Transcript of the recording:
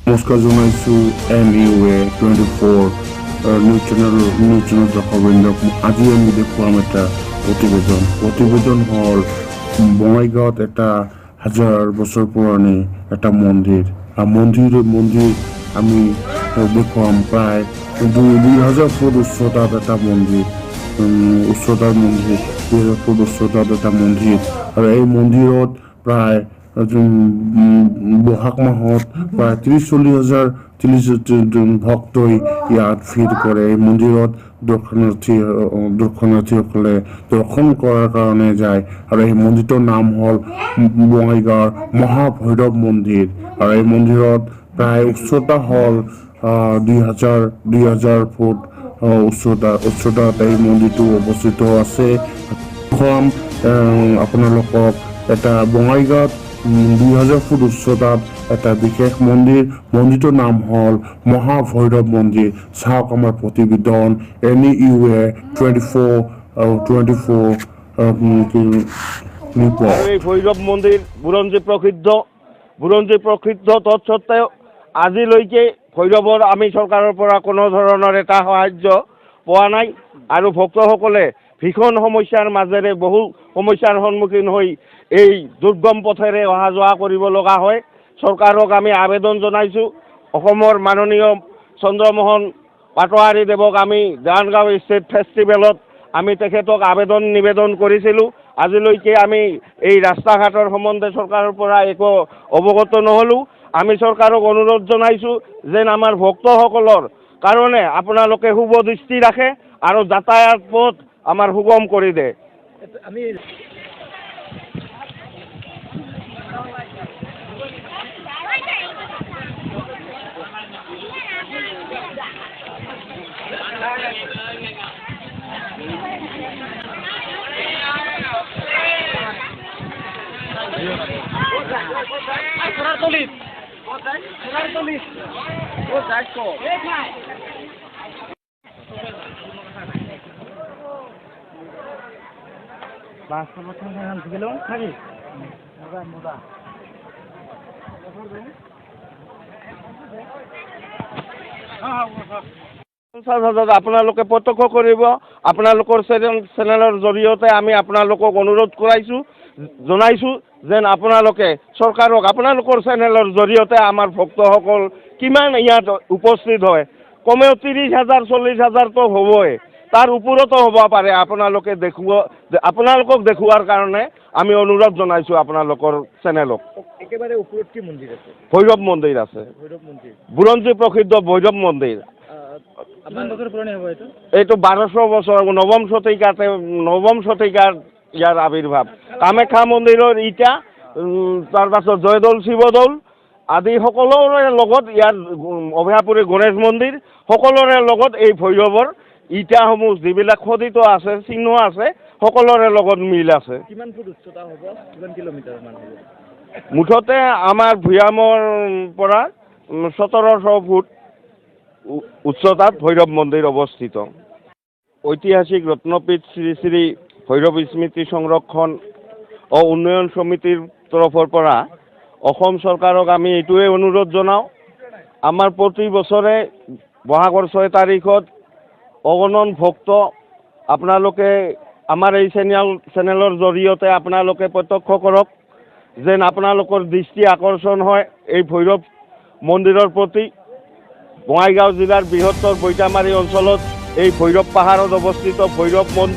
নমস্কাৰ জনাইছোঁ N U A 24 news channel দৰ্শকবৃন্দক। আজি আমি দেখুৱাম এটা প্ৰতিবেদন। প্ৰতিবেদন হ'ল বঙাইগাঁৱত এটা হাজাৰ বছৰ পুৰণি এটা মন্দিৰ আৰু মন্দিৰ আমি দেখুৱাম। প্ৰায় 2000 ফুট উচ্চতাত এটা মন্দিৰ, উচ্চতাৰ মন্দিৰ, 2000 ফুট উচ্চতাত এটা মন্দিৰ। আৰু এই মন্দিৰত প্ৰায় বহাগ মাহত প্ৰায় 30-40 হাজাৰ 30 ভক্তই ইয়াত ভিৰ কৰে। এই মন্দিৰত দৰ্শনাৰ্থীসকলে দৰ্শন কৰাৰ কাৰণে যায়। আৰু এই মন্দিৰটোৰ নাম হ'ল বঙাইগাঁৱৰ মহাভৈৰৱ মন্দিৰ। আৰু এই মন্দিৰত প্ৰায় উচ্চতা হ'ল 2000 ফুট উচ্চতাত এই মন্দিৰটো অৱস্থিত আছে। আপোনালোকক এটা বঙাইগাঁৱত 2000 ফুট উচ্চতাত এটা বিশেষ মন্দিৰ, মন্দিৰটোৰ নাম হ'ল মহাভৈৰৱ মন্দিৰ। চাওক আমাৰ প্ৰতিবেদন এন ইউ এ 24 24 ৰিপৰ্ট। আৰু এই ভৈৰৱ মন্দিৰ বুৰঞ্জী প্ৰসিদ্ধ, বুৰঞ্জী প্ৰসিদ্ধ। তৎসত্ত্বেও আজিলৈকে ভৈৰৱৰ আমি চৰকাৰৰ পৰা কোনো ধৰণৰ এটা সাহাৰ্য পোৱা নাই। আৰু ভক্তসকলে ভীষণ সমস্যাৰ মাজেৰে, বহু সমস্যাৰ সন্মুখীন হৈ এই দুৰ্গম পথেৰে অহা যোৱা কৰিব লগা হয়। চৰকাৰক আমি আবেদন জনাইছোঁ। অসমৰ মাননীয় চন্দ্ৰমোহন পাটোৱাৰীদেৱক আমি দেৱানগাঁও ষ্টেট ফেষ্টিভেলত আমি তেখেতক আবেদন নিবেদন কৰিছিলোঁ। আজিলৈকে আমি এই ৰাস্তা ঘাটৰ সম্বন্ধে চৰকাৰৰ পৰা একো অৱগত নহ'লোঁ। আমি চৰকাৰক অনুৰোধ জনাইছোঁ যেন আমাৰ ভক্তসকলৰ কাৰণে আপোনালোকে শুভ দৃষ্টি ৰাখে আৰু যাতায়াত পথ আমাৰ সুগম কৰি দিয়ে। আমি 50 হাজাৰ আপোনালোকে প্ৰত্যক্ষ কৰিব। আপোনালোকৰ চেনেলৰ জৰিয়তে আমি আপোনালোকক অনুৰোধ কৰাইছোঁ, জনাইছোঁ যেন আপোনালোকে চৰকাৰক আপোনালোকৰ চেনেলৰ জৰিয়তে আমাৰ ভক্তসকল কিমান ইয়াত উপস্থিত হয়, কমেও 30 হাজাৰ 40 হাজাৰতো হ'বই, তাৰ ওপৰতো হ'ব পাৰে। আপোনালোকে দেখুওৱা, আপোনালোকক দেখুওৱাৰ কাৰণে আমি অনুৰোধ জনাইছোঁ আপোনালোকৰ চেনেলক। একেবাৰে ওপৰত কি মন্দিৰ আছে? ভৈৰৱ মন্দিৰ আছে। ভৈৰৱ মন্দিৰ। বুৰঞ্জী প্ৰসিদ্ধ ভৈৰৱ মন্দিৰ। কিমান বছৰ পুৰণি হ'ব এইটো? এইটো 1200 বছৰ, নৱম শতিকাতে, নৱম শতিকাৰ ইয়াৰ আৱিৰ্ভাৱ। কামাখ্যা মন্দিৰৰ ইটা, তাৰপাছত জয়দৌল, শিৱদৌল আদি সকলোৰে লগত ইয়াৰ অভয়াপুৰী গণেশ মন্দিৰ, সকলোৰে লগত এই ভৈৰৱৰ ইটাসমূহ যিবিলাক খোদিত আছে, চিহ্ন আছে, সকলোৰে লগত মিল আছে। কিমান ফুট উচ্চতা হ'ব? কিমান কিলোমিটাৰ মান হ'ব? মুঠতে আমাৰ ভৈয়ামৰ পৰা 1700 ফুট উচ্চতাত ভৈৰৱ মন্দিৰ অৱস্থিত। ঐতিহাসিক ৰত্নপীঠ শ্ৰী শ্ৰী ভৈৰৱ স্মৃতি সংৰক্ষণ ও উন্নয়ন সমিতিৰ তৰফৰ পৰা অসম চৰকাৰক আমি এইটোৱে অনুৰোধ জনাওঁ, আমাৰ প্ৰতি বছৰে বহাগৰ 6 তাৰিখত অগণন ভক্ত, আপোনালোকে আমাৰ এই চেনেলৰ জৰিয়তে আপোনালোকে প্ৰত্যক্ষ কৰক যেন আপোনালোকৰ দৃষ্টি আকৰ্ষণ হয় এই ভৈৰৱ মন্দিৰৰ প্ৰতি। বঙাইগাঁও জিলাৰ বৃহত্তৰ বৈতামাৰী অঞ্চলত এই ভৈৰৱ পাহাৰত অৱস্থিত ভৈৰৱ মন্দিৰ।